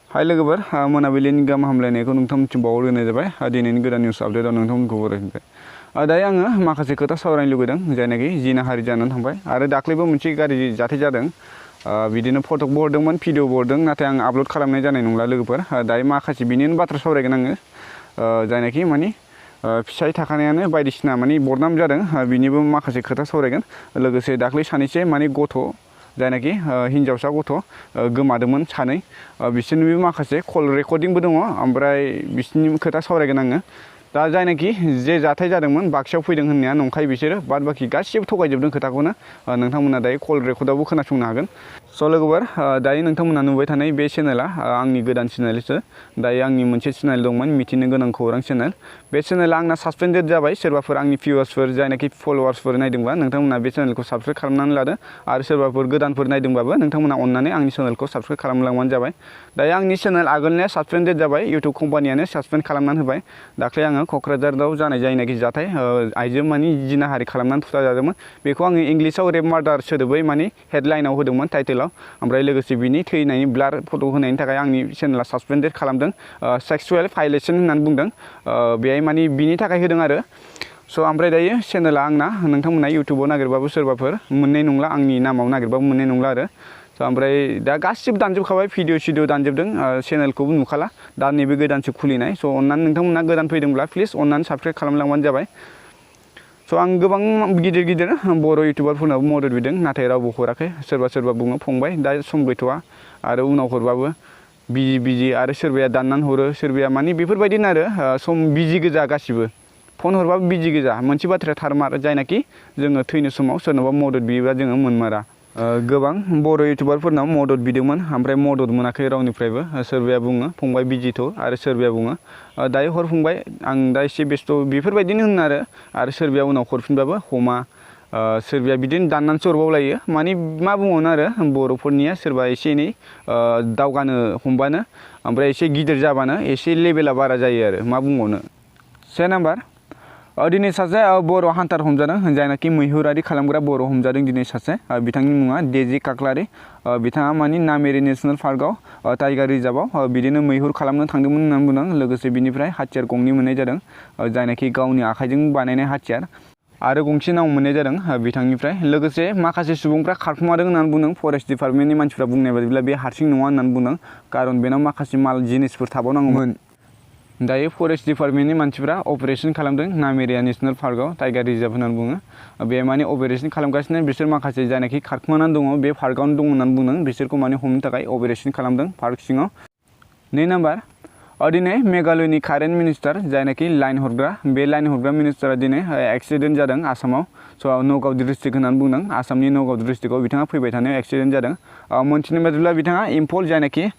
हाय लोगोफोर मोनाबिलिनि गाहाम हामलायनायखौ नोंथांमोननिसिम बावहरग्रोनाय जाबाय दिनैनि गोदान निउस आपडेटआव नोंथांमोनखौ बरायफिनबाय दायो आङो माखासे खोथा सावरायनो लुगैदों जायनाखि जिनाहारि जानानै थांबाय आरो दाख्लैबो मोनसे गाज्रि जाथाय जादों बिदिनो फटकबो हरदोंमोन भिडिअबो हरदों नाथाय आं आपल'ड खालामनाय जानाय नंला लोगोफोर दायो माखासे बिनिनो बाथ्रा सावरायगोन आङो जायनाखि माने फिसाय थाखानायानो बायदिसिना माने बदनाम जादों बिनिबो माखासे खोथा सावरायगोन लोगोसे दाख्लै सानैसो माने गथ' जायनाखि हिन्जावसा गथ' गोमादोंमोन सानै बिसोरनिबो माखासे कल रेकर्डिंबो दङ ओमफ्राय बिसोरनि खोथा सावरायगोन आङो दा जायनाखि जे जाथाय जादोंमोन बाक्सायाव फैदों होननाया नंखाय बिसोरो बाद बाखि गासिबो थगायजोबदों खोथाखौनो नोंथांमोना दायो कल रेकर्डआवबो खोनासंनो हागोन स' लोगोफोर दायो नोंथांमोना नुबाय थानाय बे चेनेला आंनि गोदान चेनेलसो दायो आंनि मोनसे चेनेल दंमोन मिथिनो गोनां खौरां चेनेल बे चेनेला आंना सासपेन्डेड जाबाय सोरबाफोर आंनि भिउवार्सफोर जायनाखि फलोवार्सफोर नायदोंबा नोंथांमोना बे चेनेलखौ साबस्क्राइब खालामनानै लादो आरो सोरबाफोर गोदानफोर नायदोंबाबो नोंथांमोना अननानै आंनि चेनेलखौ साबस्क्राइब खालामलांबानो जाबाय दायो आंनि चेनेल आगोलनिया सासपेन्डेड जाबाय इउटुब कम्पानियानो सासपेन्ड खालामनानै होबाय दाख्लै आङो क'क्राझाराव जानाय जायनाखि जाथाय आइजो मानि जिनाहारि खालामनानै थुथारजादोंमोन बेखौ आङो इंलिसाव रेप मार्डार सोदोबै मानि हेडलाइनाव होदोंमोन टाइटेलाव ओमफ्राय लोगोसे बिनि थैनायनि ब्लार फट' होनायनि थाखाय आंनि चेनेला सासपेन्डेड खालामदों सेक्सुवेल भायलेसन होननानै बुंदों बेहाय मानि बिनि थाखाय होदों आरो स' ओमफ्राय दायो चेनेला आंना नोंथांमोना इउटुबाव नागिरबाबो सोरबाफोर मोननाय नंला आंनि नामाव नागिरबाबो मोननाय नंला आरो स' ओमफ्राय दा गासिबो दानजोबखाबाय भिडिअ दानजोबदों चेनेलखौबो नुखाला दा नैबे गोदानसो खुलिनाय स' अननानै नोंथांमोना गोदान फैदोंब्ला प्लिज अननानै साबस्क्राइब खालामलांबानो जाबाय स' आं गोबां गिदिर गिदिर बर' इउटुबारफोरनाबो मदद बिदों नाथाय रावबो हराखै सोरबा बुङो फंबाय दा सम गैथ'वा आरो उनाव हरबाबो बिजि आरो सोरबाया दाननानै हरो सोरबाया मानि बेफोरबायदिनो आरो सम बिजि गोजा गासिबो फन हरबाबो बिजि गोजा मोनसे बाथ्राया थारमार जायनाखि जोङो थैनो समाव सोरनावबा मदद बियोब्ला जोङो मोनमारा गोबां बर' इउटुबारफोरनाव मदद बिदोंमोन ओमफ्राय मदद मोनाखै रावनिफ्रायबो सोरबाया बुङो फंबाय बिजिथ' आरो सोरबाया बुङो दायो हर फंबाय आं दा एसे बेस्थ' बेफोरबायदिनो होनो आरो सोरबाया उनाव हरफिनबाबो हमा सोरबाया बिदिनो दाननानैसो हरबावलायो मानि मा बुंबावनो आरो बर'फोरनिया सोरबा एसे एनै दावगानो हमबानो ओमफ्राय एसे गिदिर जाबानो एसे लेभेला बारा जायो आरो मा बुंबावनो से नाम्बार दिनै सासे बर' हान्टार हमजादों जायनाखि मैहुरारि खालामग्रा बर' हमजादों दिनै सासे बिथांनि मुङा डेजि काक्लारि बिथाङा मानि नामेरि नेसनेल पार्कआव टाइगार रिजार्भआव बिदिनो मैहुर खालामनो थांदोंमोन होननानै बुंदों लोगोसे बिनिफ्राय हाथियार गंनै मोननाय जादों जायनाखि गावनि आखाइजों बानायनाय हाथियार आरो गंसे नाव मोननाय जादों बिथांनिफ्राय लोगोसे माखासे सुबुंफ्रा खारखुमादों होननानै बुंदों फरेस्ट डिपार्टमेन्टनि मानसिफ्रा बुंनाय बायदिब्ला बे हारसिं नङा होननानै बुंदों कारन बेनाव माखासे माल जिनिसफोर थाबावनांगौमोन दायो फरेस्ट डिपार्टमेन्टनि मानसिफ्रा अपारेशन खालामदों नामेरिया नेसनेल पार्कआव टाइगार रिजार्भ होननानै बुङो बे माने अपारेशन खालामगासिनो बिसोर माखासे जायनाखि खारखुमानानै दङ बे पार्कआवनो दं होननानै बुंदों बिसोरखौ माने हमनो थाखाय अपारेशन खालामदों पार्क सिङाव 2 नाम्बार दिनै मेघालयनि कारेन्ट मिनिस्टार जायनाखि लाइन हरग्रा बे लाइन हरग्रा मिनिस्टारा दिनै एक्सिडेन्ट जादों आसामाव स' नगाव डिस्ट्रिक्ट होननानै बुंदों आसामनि नगाव डिस्ट्रिक्टआव बिथाङा फैबाय थानायाव एक्सिडेन्ट जादों मोनथिनाय बादिब्ला बिथाङा इम्फल जायनाखि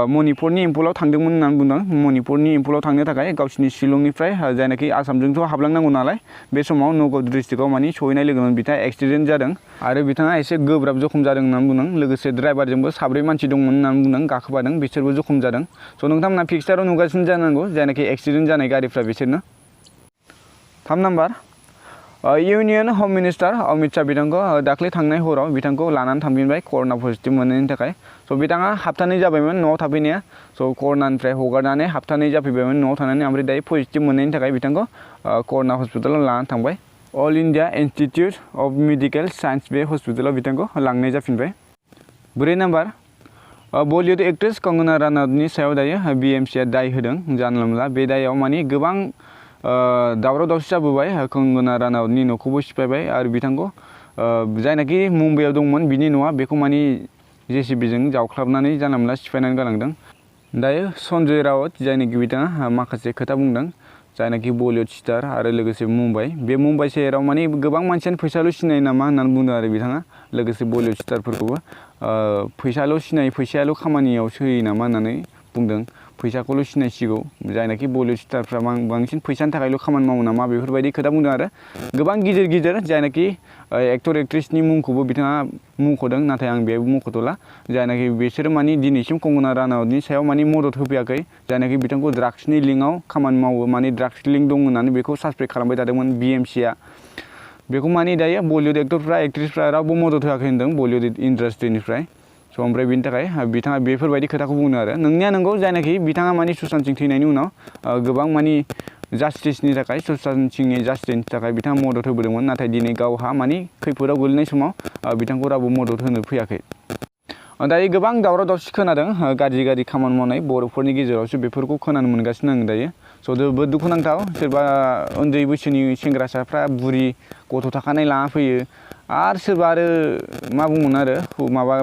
मणिपुरनि इम्फलाव थांदोंमोन होननानै बुंदों मणिपुरनि इम्फलाव थांनो थाखाय गावसिनि शिलंनिफ्राय जायनाखि आसामजोंथ' हाबलांनांगौ नालाय बे समाव नगाव डिस्ट्रिक्टआव मानि सहैनाय लोगो लोगोनो बिथाङा एक्सिडेन्ट जादों आरो बिथाङा एसे गोब्राब जखम जादों होननानै बुंदों लोगोसे ड्राइभारजोंबो 4 मानसि दंमोन होननानै बुंदों गाखोफादों बिसोरबो जखम जादों स' नोंथांमोना पिक्साराव नुगासिनो जानांगौ जायनाखि एक्सिडेन्ट जानाय गारिफ्रा बिसोरनो 3 नाम्बार इउनियन हम मिनिस्टार अमित शाह बिथांखौ दाख्लै थांनाय हराव बिथांखौ लानानै थांफिनबाय कर'ना पजिटिभ मोननायनि थाखाय स' बिथाङा हप्तानै जाबायमोन न'आव थाफैनाया स' कर'नानिफ्राय हगारनानै हप्तानै जाफैबायमोन न'आव थानानै ओमफ्राय दायो पजिटिभ मोननायनि थाखाय बिथांखौ कर'ना हस्पिटालाव लानानै थांबाय all India institute of medical science बे हस्पिटालाव बिथांखौ लांनाय जाफिनबाय 4 नाम्बार बलिउड एक्ट्रेस कंगना रानावतनि सायाव दायो BMCआ दाय होदों जानला मोनला बे दायाव मानि गोबां दावराव दावसि जाबोबाय कंगना रानावतनि न'खौबो सिफायबाय आरो बिथांखौ जायनाखि मुम्बाइआव दंमोन बिनि न'आ बेखौ मानि JCBजों जावख्लाबनानै जानला मोनला सिफायनानै गालांदों दायो सन्जय राउत जायनाखि बिथाङा माखासे खोथा बुंदों जायनाखि बलिउड स्टार आरो लोगोसे मुम्बाइ बे मुम्बाइ सोहोराव मानि गोबां मानसियानो फैसाल' सिनायो नामा होननानै बुंदों आरो बिथाङा लोगोसे बलिउड स्टारफोरखौबो फैसाल' सिनायो फैसायाल' खामानियाव सोयो नामा होननानै बुंदों फैसाखौल' सिनायसिगौ जायनाखि बलिउड स्टारफ्रा बांसिन फैसानि थाखायल' खामानि मावो नामा बेफोरबायदि खोथा बुंदों आरो गोबां गिदिर गिदिर जायनाखि एक्टर एक्ट्रेसनि मुंखौबो बिथाङा मुंख'दों नाथाय आं बेयाव मुंख'थ'ला जायनाखि बिसोरो मानि दिनैसिम कंगना रानावतनि सायाव मानि मदद होफैयाखै जायनाखि बिथांखौ ड्राग्सनि लिंकआव खामानि मावो मानि ड्राग्स लिंक दं होननानै बेखौ सासपेक्ट खालामबाय थादोंमोन BMCआ बेखौ मानि दायो बलिउड एक्टरफ्रा एक्ट्रेसफ्रा रावबो मदद होआखै होनदों बलिउड इन्डास्ट्रिनिफ्राय स' स' ओमफ्राय बिनि थाखाय बिथाङा बेफोरबायदि खोथाखौ बुंनो आरो नोंनिया नंगौ जायनाखि बिथाङा माने सुशांत सिं थैनायनि उनाव गोबां माने जास्टिसनि थाखाय सुशांत सिंनि जास्टिसनि थाखाय बिथाङा मदद होबोदोंमोन नाथाय दिनै गावहा माने खैफोदाव गोलैनाय समाव बिथांखौ रावबो मदद होनो फैयाखै दायो गोबां दावराव दावसि खोनादों गाज्रि खामानि मावनाय बर'फोरनि गेजेरावसो बेफोरखौ खोनानो मोनगासिनो आं दायो स' जोबोद दुखुनांथाव सोरबा उन्दै बैसोनि सेंग्रासाफ्रा बुरि गथ' थाखानाय लाना फैयो आरो सोरबा आरो मा बुंगोन आरो माबा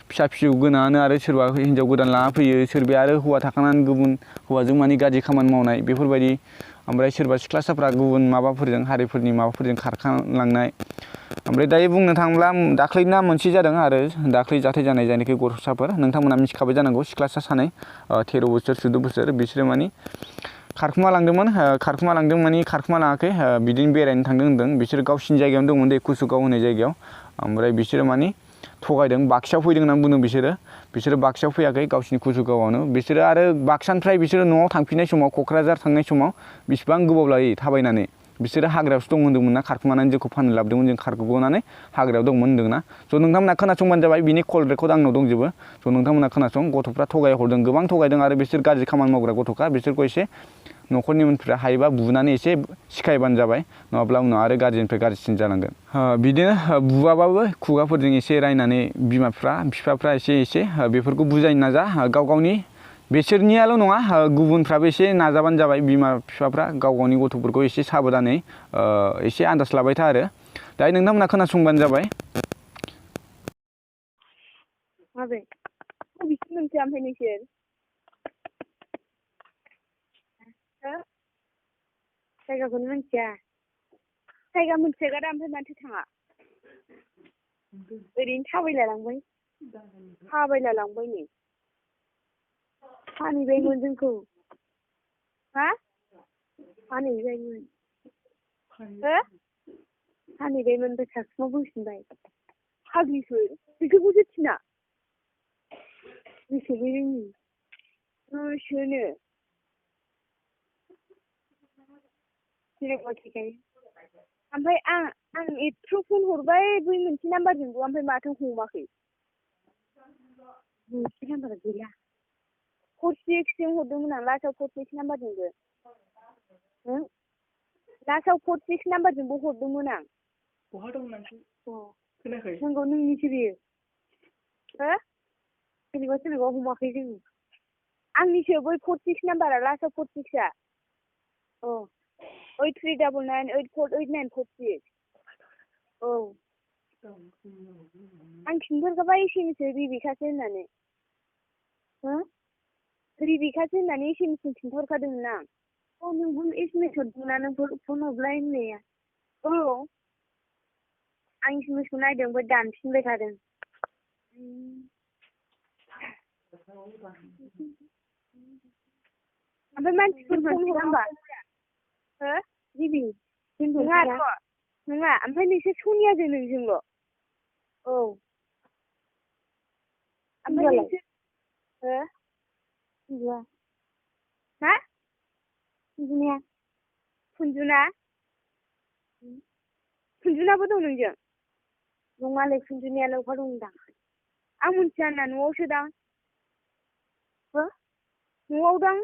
फिसा फिसौ गोनाङानो आरो सोरबा हिन्जाव गोदान लाना फैयो सोरबाया आरो हौवा थाखानानै गुबुन हौवाजों माने गाज्रि खामानि मावनाय बेफोरबायदि ओमफ्राय सोरबा सिख्लासाफ्रा गुबुन माबाफोरजों हारिफोरनि माबाफोरजों खारखालांनाय ओमफ्राय दायो बुंनो थाङोब्ला दाख्लैना मोनसे जादों आरो दाख्लै जाथाय जानाय जायनाखि गथ'साफोर नोंथांमोना मिथिखाबाय जानांगौ सिख्लासा सानै 13 बोसोर 14 बोसोर बिसोरो माने खारखुमा लांदों माने खारखुमा लाङाखै बिदिनो बेरायनो थांदों होनदों बिसोर गावसिनि जायगायावनो दंमोन दै कुसुगाव होननाय जायगायाव ओमफ्राय बिसोरो माने थगायदों बाक्सायाव फैदों होननानै बुंदों बिसोरो बाक्सायाव फैयाखै गावसिनि कुसुगावआवनो बिसोरो आरो बाक्सानिफ्राय बिसोरो न'आव थांफिननाय समाव क'क्राझार थांनाय समाव बिसिबां गोबाव लायो थाबायनानै बिसोरो हाग्रायावसो दं होन्दोंमोन ना खारखुमानानै जोंखौ फाननो लाबोदोंमोन जों खारग'नानै हाग्रायाव दंमोन होन्दोंना स' नोंथांमोना खोनासंबानो जाबाय बिनि कल रेकर्ड आंनाव दंजोबो स' नोंथांमोना खोनासं गथ'फ्रा थगाय हरदों गोबां थगायदों आरो बिसोर गाज्रि खामानि मावग्रा गथ'खा बिसोरखौ एसे न'खरनि मानसिफ्रा हायोबा बुनानै एसे सिखायबानो जाबाय नङाब्ला उनाव आरो गाज्रिनिफ्राय गाज्रिसिन जालांगोन बिदिनो बुआबाबो खुगाफोरजों एसे रायनानै बिफाफ्रा एसे बेफोरखौ बुजायनो नाजा गाव गावनि बिसोरनियाल' नङा गुबुनफ्राबो एसे नाजाबानो जाबाय बिमा बिफाफ्रा गाव गावनि गथ'फोरखौ एसे साबधानै एसे आन्दाज लाबाय था आरो दायो नोंथांमोना खोनासंबानो जाबाय माबे बिसिम मोनसेया ओमफ्राय नोंसोर जायगाखौनो मिथिया जायगा मिथियागा दा ओमफ्राय माथो थाङा ओरैनो थाबायला लांबाय नै फानहैबायमोन जोंखौ हा फानहैबायमोन ओमफ्राय साखुमा बोफिनबाय फाग्लिफोर बेखौबोसो थिना गोसोबो रोङि गोसोनो ओमफ्राय आं एथ' फन हरबाय बै मोनसे नाम्बारजोंबो ओमफ्राय माथो हमाखै मोनसे नाम्बारा गैला 46जों हरदोंमोन आं लास्टआव 46 नाम्बारजोंबो लास्टआव 46 नाम्बारजोंबो हरदोंमोन आं बहा दं नोंसोर खोनायाखै नंगौ नोंनिसो बेयो सोरनिबा हमाखै जोङो आंनिसो बै 46 नाम्बारा लास्टआव 46आ 8399848946 औ आं खिन्थाहरखाबाय एसेनोसो रिबिकासो होननानै रिबिकासो होननानै एसेनोसो खिन्थाहरखादोंमोन आं नोंबो एसएमएस हरदोंना नों फन हरलाय होननाया औ आं एसएमएसखौ नायदों ओमफ्राय दानफिनबाय थादों ओमफ्राय मानसिफोर फन हरा होमबा नङा ओमफ्राय नोंसोर सनियाजों नोंजोंल' औ ओमफ्राय नोंसोर हा खुन्जुनाबो दं नोंजों नङालै खुन्जुनायालाय अबहा दंदां आं मिथिया ना न'आवसो दां न'आव दां